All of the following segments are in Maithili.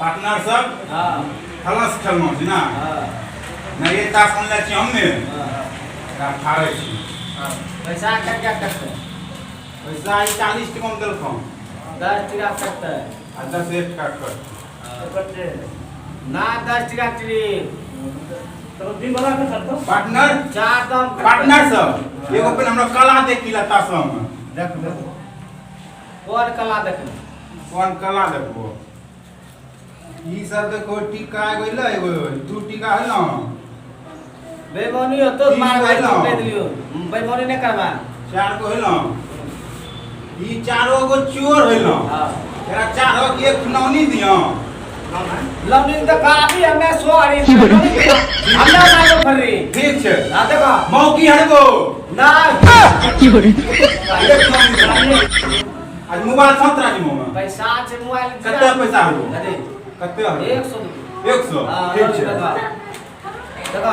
पार्टनर सब। हाँ। खलस खेलना छै ना। हाँ। नहीं ये ताश अनले छी हमे। हाँ। एकरा फाड़ै छी। हाँ। पैसा क्या क्या करते? पैसा ई 40 टका में देलखौ। 10 टका करते। आ 10 एक टका कर। हाँ। ना 10 टका ट्रिप। तो दिन वाला के करतो। पार्टनर चार दाम करते। पार्टनर सब एगो पेन हमरा कला देखी ला ताश में। देख देखो। कौन कला देखबो? कौन कला देखबो? ई सब देखो टीका एगो एलै, एगो दू टीका है ना। बेईमानी हो तो तीन मार गो भाई है ना। दे दियो। बेईमानी नहीं करबा। चार गो है ना। ई चारो गो चोर है ना। हाँ। एकरा चारो के एक खुनौनी दियो। लवनी तो काफी हमें सो हरी हमने मारो फरी। ठीक छै। हाँ देखो। मौकी हरबो। ना। एक खुनौनी दियो। आज मोबाइल छौ तोरा के मुँह में? पैसा छै मोबाइल। कते पैसा हरबो? अरे। कते हरबो? 100 रुपया। 100? हाँ, ठीक छै। देखो।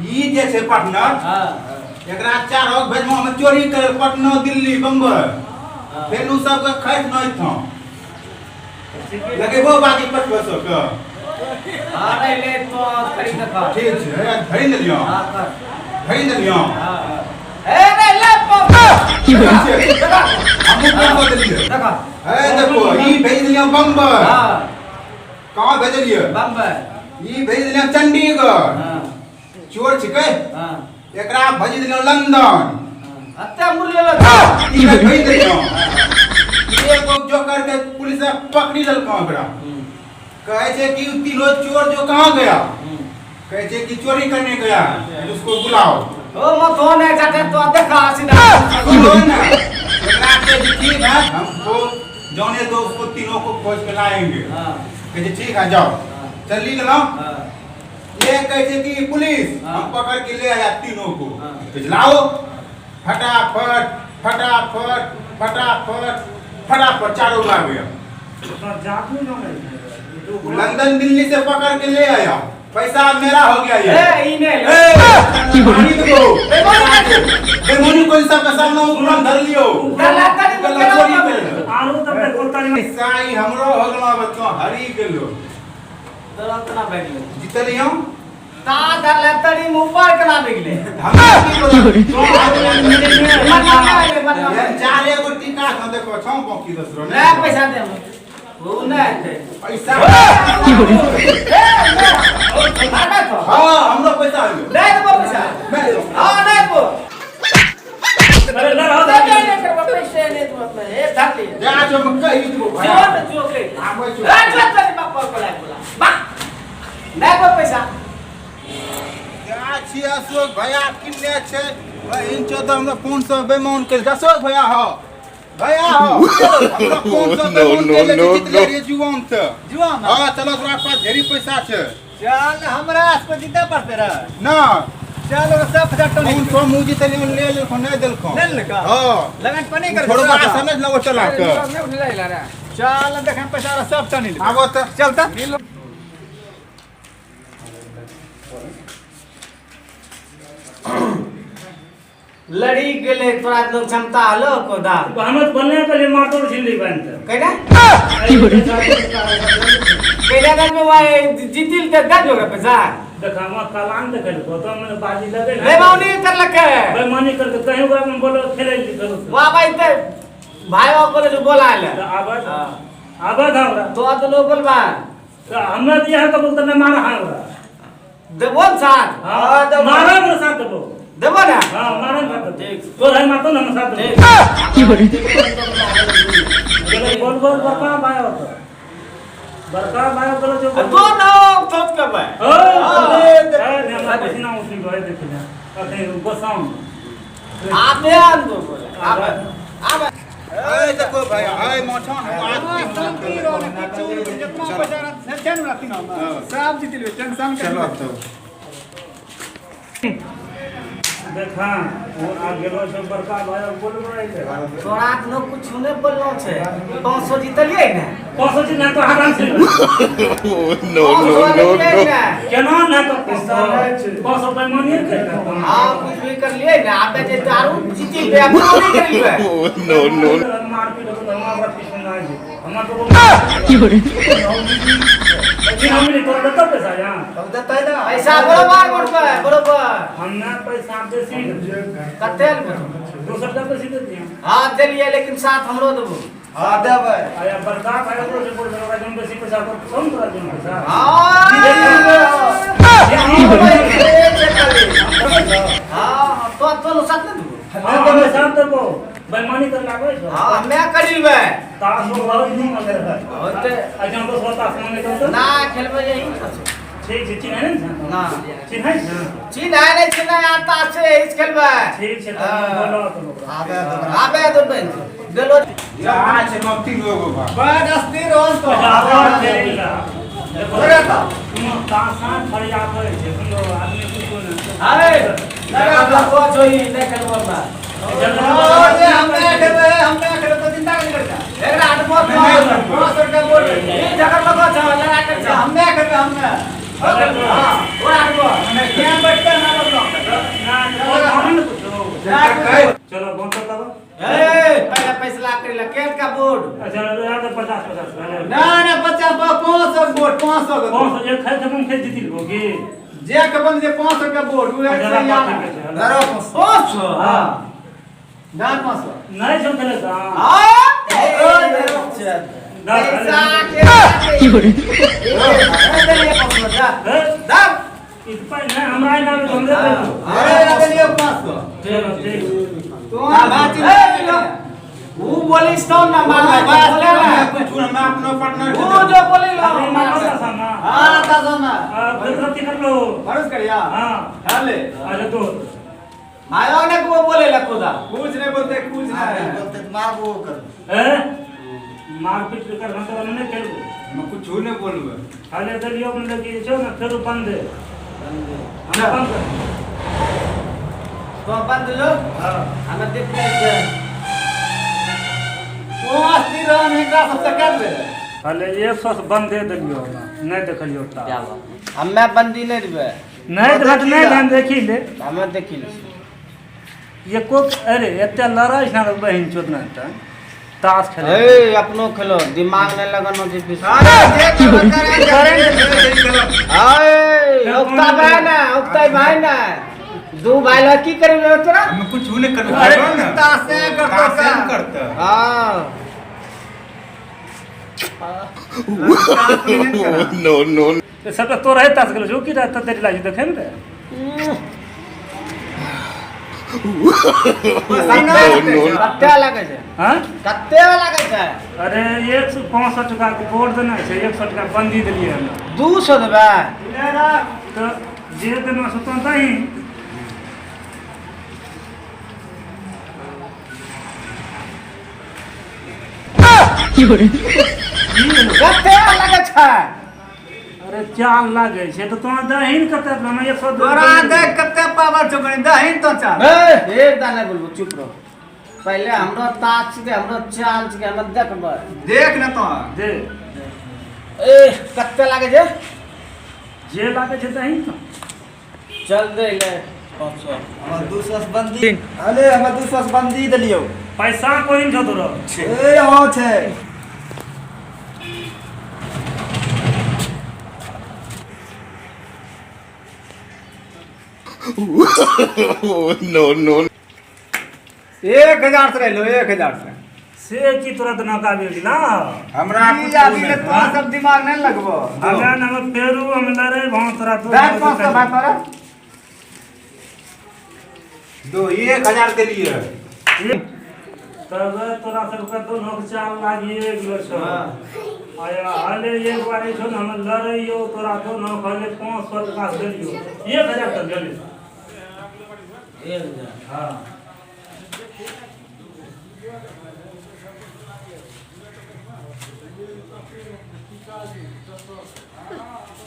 ई जे छै पार्टनर, हाँ। एकरा चारो भेजबो हम चोरी करे पटना दिल्ली बम्बई। हाँ। फेर उ सब के खैस नहीं थो। लगेबो बाजी 2500 के। हाँ, नहीं ले तो खरीद देखो। ठीक छै, हे, धरि देलियौ। हाँ, कर। धरि देलियौ। हाँ, हाँ। ए, नहीं ले तो। ठीक छै। हमहूँ पैसा देलियै। देखो। हे, देखो, ई भेज देलियौ बम्बई। हाँ। कहाँ भेजलियै? बम्बई। ई भेज देलियौ चंडीगढ़। हाँ। चोर छिकै। हाँ। एकरा भेज देलियौ लंदन। हाँ। अत्ते मुरले लो। ई भेज देलियौ। एगो जोकर के पुलिस पकड़ी लेलकौ ओकरा। कहै छै कि उ तीनों चोर जो कहाँ गया? कहै छै कि चोरी करने गया, उसको बुलाओ। ओ मत हो नहीं जाते तो देखा सीधा। सुनो ना, एकरा के जे ठीक है, हमको जाने दो, उसको तीनों को खोज के लाएंगे। हाँ। कहै छै ठीक है जाओ। हाँ। चली गेलौं। हाँ। ये कहै छै कि पुलिस, हाँ। हम पकड़ के ले आया तीनों को। हाँ। कहै छै लाओ। फटाफट फटाफट फटाफट फटाफट चारों आ गया। जादू ना है। लंदन दिल्ली से पकड़ के ले आया, पैसा मेरा हो गया ये। ए, ई नहीं ले। ए, पानी दो। बेईमानी कोई सब के सामने उपराम धर लियो। गला तरी गला गला चोरी तरी। कर। आरो तब तक कोता नहीं। पैसा ही हमरो हो गेलो बच्चों, हरी गेलो। तोरा उतना बैठ गेलै। जीतलियो? ता धर ले तरी मुँह पर केना बिगले? हमरा की बोलत? तो मरना नहीं आइले, मरना ये नहीं। चार एगो टीका छौ देखो, छौ बाकी दोसरो ले पैसा दे हम। ऊ नहीं हेतै। पैसा। ए, ले। मारबै तो? हाँ, हमरो पैसा होइयो। नहीं देबो पैसा। नहीं देबो। हाँ, नहीं देबो। अरे लड़ हो दे, दे, दे, करबो, पैसे नहीं देबो अपने। ए, धर ले। जा, जो हम कहि देबो भाई। जो न जो के। आबै छौ। ए, जो तोरी बाप पर बोला, बोला। बा। नहीं देबो पैसा। जा छी अशोक भैया किन्ने छै? बहिन चौदह हमरा फोन से बेईमान करि। अशोक भैया हो। भैया हो। हमरा फोन से बेईमान No, no, करि no, जीतले no. रे जुआन से। जुआन? हाँ, चलो तोरा पास ढेरी पैसा छै। चल, हमरा से जीते पड़ते रे। ना। चल, ओकरा सब पैसा टोनी। फोन से मुँह जीतलियै, ले लेलखो, नहि देलखो। ले लेलको? हाँ। लगन पनी कर छोड़बा समझ लगो चला के। चल, देख हम पैसा सब टनी लेबै। आबो तऽ। चल तऽ। लड़ी गेलै तोरा लोग क्षमता हलो कोदा। हम तो बोलने के लिए मार तोड़ छिल्ली बहन से। कैना? कैना गन में वाए जीतिल ते दे जोगे पैसा। देखा हम कलान देखल को तो हमने बाजी लगे। बेईमानी करलकै। बेईमानी करके कहीं ओकरा में बोलो खेले ली करो। वाह भाई ते भाई वो बोले जो बोला ले। तो आवाज। हाँ। आवाज हमरा। तो तो लोग बोलबा। तो हमरा दिया है तो बोलते ना मारा हमरा। देबो न साथ? हाँ, देबो। मारा हमरा साथ देबो। देबो ना? हाँ, मारा साथ देबो। ठीक। तोर है मातो ना हम साथ देबो। ठीक। बोले, बोल, बोल, बड़का भाई हो तो। बड़का भाई हो बोलो जो बोल। तो ना थोप के भाई। ओ, हाँ। अरे, अरे, हमरा पसीना उठि गए देख ले। अखनी गोसाउन। आबे आन दो बोले। आबे। आबे। ए देखो भाई, ए मछन हम आज शांति रहो ने, किछु नहि, जितना पैसा रहत, से चैन रहती ना हम। सब जीत लेबै, टेंशन के चलो तो। देखा, वो आ गेलो छै बड़का भाई, और बोलबो नहीं छै। तोरा तऽ लोग कुछ नहि बोललो छै। 500 जीतलियै ने? 500 जीतना तो आराम से। No, no, no, no. केना नहि तो 500 बेईमानी करलकै। हाँ, कुछ भी करलियै ने, आबे जे दारू जीती बे, अपनो नहि करलियै। No, no. मारपीट होतो तऽ हमरा पीछे भाई जी हमरा तो हम नहीं तोरा देता पैसा यहाँ तब देतै ना। पैसा बरोबर बोलबै बरोबर। हमने पैसा बेसी कते लेबो? 200 रुपया बेसी दे दिए। हां देलिए लेकिन साथ हमरो देबो। हां देबै। आया बड़का भाई ओकरो से बोल ओकरा जौन बेसी पैसा तो कम तोरा जौन पैसा। हां हां तो तो साथ ने देबो। हां हमे साथ देबो बेईमानी कर लागै छौ। हां हमे करी लेबै। ताश हो बहुत नहीं मांगे रहा होते अच्छा तो सौ ताश मांगे तो ना खेलबै यही। ठीक छै चिन्है नै ना चिन्है छै चिन्है नै चिन्है आता छै इस खेलबै। ठीक छै त बोलो तो आबे दो आबे दो बहन देलो जा छै मक्ती लोगो बा बड़ अस्थिर होन तो देखो ताशा फरिया करै छै कोनो आदमी कुछो नै। अरे लगा लगो छोई नै खेलबो बा। और हम ना खेलबै हम ना खेलबै तो चिंता नहीं करता। एकरा आठ मोर 500 रुपया बोल ई झगड़ लगो छ लड़ा के हम ना खेलबै हम ना। हां और आठ मोर क्या बैठता ना बोलो ना हम न कुछो। चलो बोल तो तब ए पहले फैसला कर ले केल का बोर्ड। अच्छा यार तो 50 50 ना ना 50 500 बोर्ड 500 500 एक खाए तब हम खेल जीती होगी जे के बंद जे 500 के बोर्ड उ एक से यार 500। हां ना 500 नहीं जो खेले हां हां पैसा के दब इतना नहीं हमरा ना हमरे अरे देलियो 500। चलो ठीक तो बात ऊ बोलिस तो ना मारबै बोले ना कुछ हम अपनो पार्टनर ऊ जो बोली लो हां हां ताजा ना गलती कर लो भरोस करिया। हां हां ले अच्छा तो आयो ने को बोले ला खुदा कुछ नहीं बोलते कुछ नहीं बोलते मारबो कर ए मारपीट कर हम तो नहीं खेलबो हम कुछ नहीं बोलबे। हाले देलियो मतलब कि छो ना फेर बंद हम बंद तो बंद लो। हां हम देख ले छे तो अस्थिर रहन एकरा सबसे कर ले। हाले 100 से बंद दे देलियो नहीं देखलियो ता हमे बंदी नहीं देबे नहीं देखत नहीं हम देखी ले हमे देखी ले ये को अरे एते लड़ाई छ ना बहिन चोद ना त ताश खेले ए अपनो खेलो दिमाग नहीं लगानो जे पीछे। अरे देख करे आए उक्ता भाई ना उक्ता भाई ना दू भाई ला की करे लो तोरा हम कुछ नहीं करबो ना तासे करतो तासे करता। हां No no सब तो रहे ताश खेले जो की रहता तेरी लाजी देखे ने कते लागै छै? हां कते लागै छै? अरे 105 टका के बोर्ड देना छै 100 टका बंदी देलिए हम 200 देबै तो जे देना सो तो दही कते लागै छै? अरे चाल लागै छै तो तोरा दहीन कते हम 100 तोरा देख कते पावर छौ कनी दहीन तो चाल। ए एक दाना बोलबो चुप रहो। पहले हमरो ताक छै हमरो चाल छै हम देखबै देख न तो दे ए कते लागै छै? जे लागै छै दहीन तो चल दे ले 500 हमर 200 से बंदी। अरे हमर 200 से बंदी देलियो पैसा कोई नहीं छौ तोरा। ए हां छै No no 1000 से रहलो 1000 से से की तुरंत नौका मिल ना हमरा कुछ आदमी तो सब दिमाग नहीं लगबो हमरा न फेरू हम लड़े भाव तोरा दो 500 भाई तोरा दो 1000 देलिए तब तोरा सबके दो नोक चाल लागी गेलो छो। आया हाले एक बार छो न हम लड़ैयो तोरा दो नोक हाले 500 टका देलियो 1000 तक देलियो 1000। हां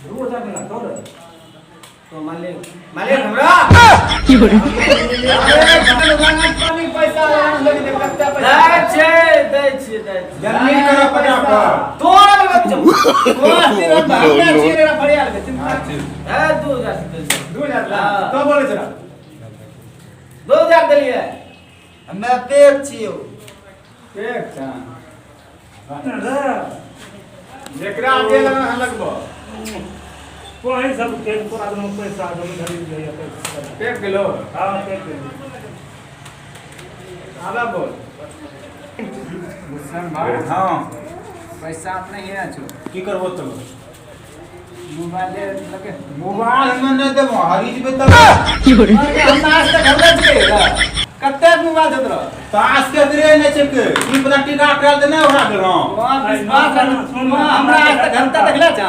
2000 ना तोरे तो मालिक मालिक हमरा पानी पैसा लगी दे कत्ते पैसा दै छै दै छै जल्दी करो फटाफट तोरा बच्चा तोरा तेरा हमरा चेहरा फरियाल के चिंता ए 2000 2000 तो बोले जरा 2000 देलिए हमे पेट छियो एक छा रे जेकरा जे लगना है लगबो। कोई सब के तोरा दोनों पैसा दोनों धरी गया पैसा। पेट गेलो। हां पेट गेलो। आबा बोल गुस्सा भाई। हां पैसा अपने ही ना छो। की करबो तब? मोबाइल लगे। मोबाइल हम नहीं देबो हरी जेबे तब। अरे हम आज तक घरले छियै कते मोबाइल देत रह? तास के दरे नै छै के की पता टीका टाल दे नै ओकरा देलौ। वहाँ विश्वास हमरा आज तक घंटा देखले छ।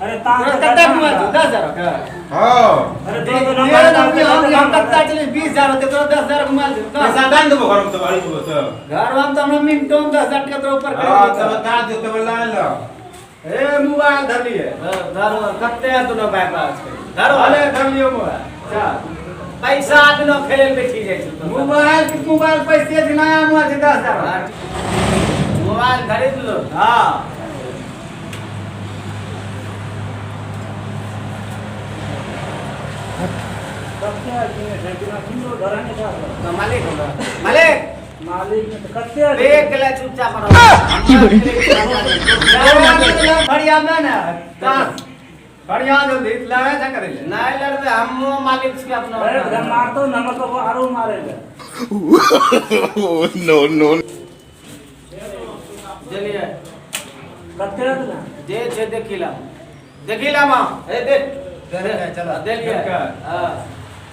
अरे तास कते मोबाइल छौ? 10,000 के। हां अरे दो दो नंबर हम कत्ता चले 20,000 होते तोरा 10,000 मोबाइल छौ। पैसा दान देबो घर में तो हरी जेबो तब। घर में तो हमरा मिनटो में 10,000 टका तोरा ऊपर कर। हां तब बता दे तब ला ल। ए मोबाइल धर लिए। धर कते दुनो भाई पास छै। धर अरे धर लियो मोबाइल। चल पैसा दुनो खेले बैठी जाइ छै। मोबाइल के मोबाइल पैसे छै नया मोबाइल छै 10,000। मोबाइल खरीद लो। हां कते किने छै बिना किनो धरने का तो मालिक होला। मालिक मालिक ने कते देख ले चुपचाप रहो। बढ़िया में ना तास बढ़िया जल्दी लड़ाई जा करे नहीं लड़बे हम मालिक छी अपना। अरे मारतो नमक को आरो मारे ले। नो नो चलिए कते देला जे छे देखिला देखिला मां ए देख चलो दे लिए। हां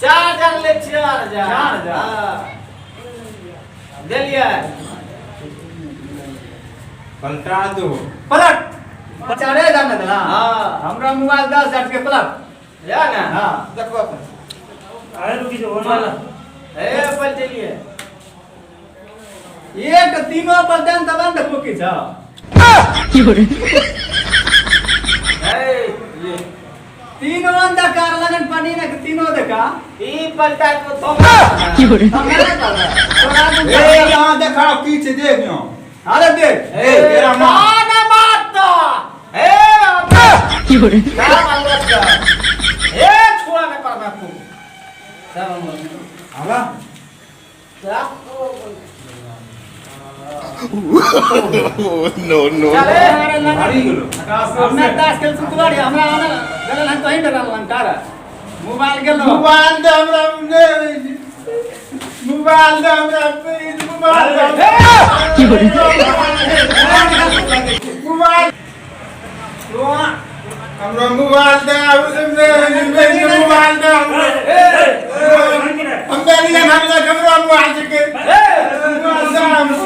4,000 ले 4,000 4,000 हां दे लिए। पलटा दो पलट 4,000 ने देला। हां हमरा मोबाइल 10,000 के पलट जा ना। हां देखो अपन आए रुकी जो ना ए पलटलिए एक तीनों पर देन तब देखो की छ। ए ये तीनों अंदर कार लगन पानी ना तीनों देखा ई पलटा तो थम ए यहां देखा की छै देख यो। अरे देख ए तेरा मां ना मारता ए का मारता ए छुआ ना करबा तू सब आला नो नो चले हरी गेलो। हमरा तास खेल सुतवारी हमरा आना गलल हन कहीं डरल हन कार मोबाइल गेलो। मोबाइल दे हमरा ने मोबाइल दे हमरा प्लीज मोबाइल दे मोबाइल हमरा मोबाइल दे हमरे मोबाइल दे हमरा हम नहीं हमरा हमरा मोबाइल के मोबाइल दे हमरा।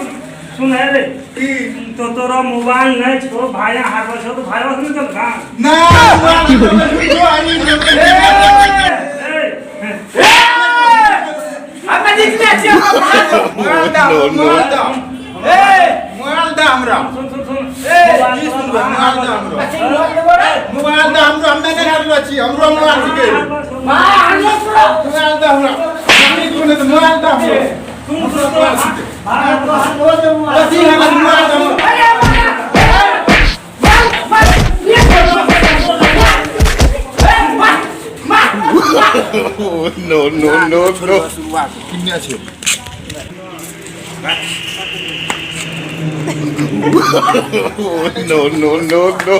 सुन है रे की तो तोरा मोबाइल नहीं छो भाई हारबो छो तो भाई नहीं चल का ना मोबाइल ए हम जीतले छियै। मोबाइल दे मोबाइल दे ए मोबाइल दे हमरा। सुन सुन सुन ए सुन मोबाइल दे हमरा। मोबाइल दे हमरा हम नहीं हारलो छी हमरो मोबाइल के भाई हारलो तोरा। मोबाइल दे हमरा नहीं सुने तो मोबाइल दे हमरा। सुन सुन भाई तो हारलो दे मोबाइल। बस ही हमरा मोबाइल दे। अरे मार मार मार मार नो नो नो नो शुरुआत किन्ने छै? No no no no.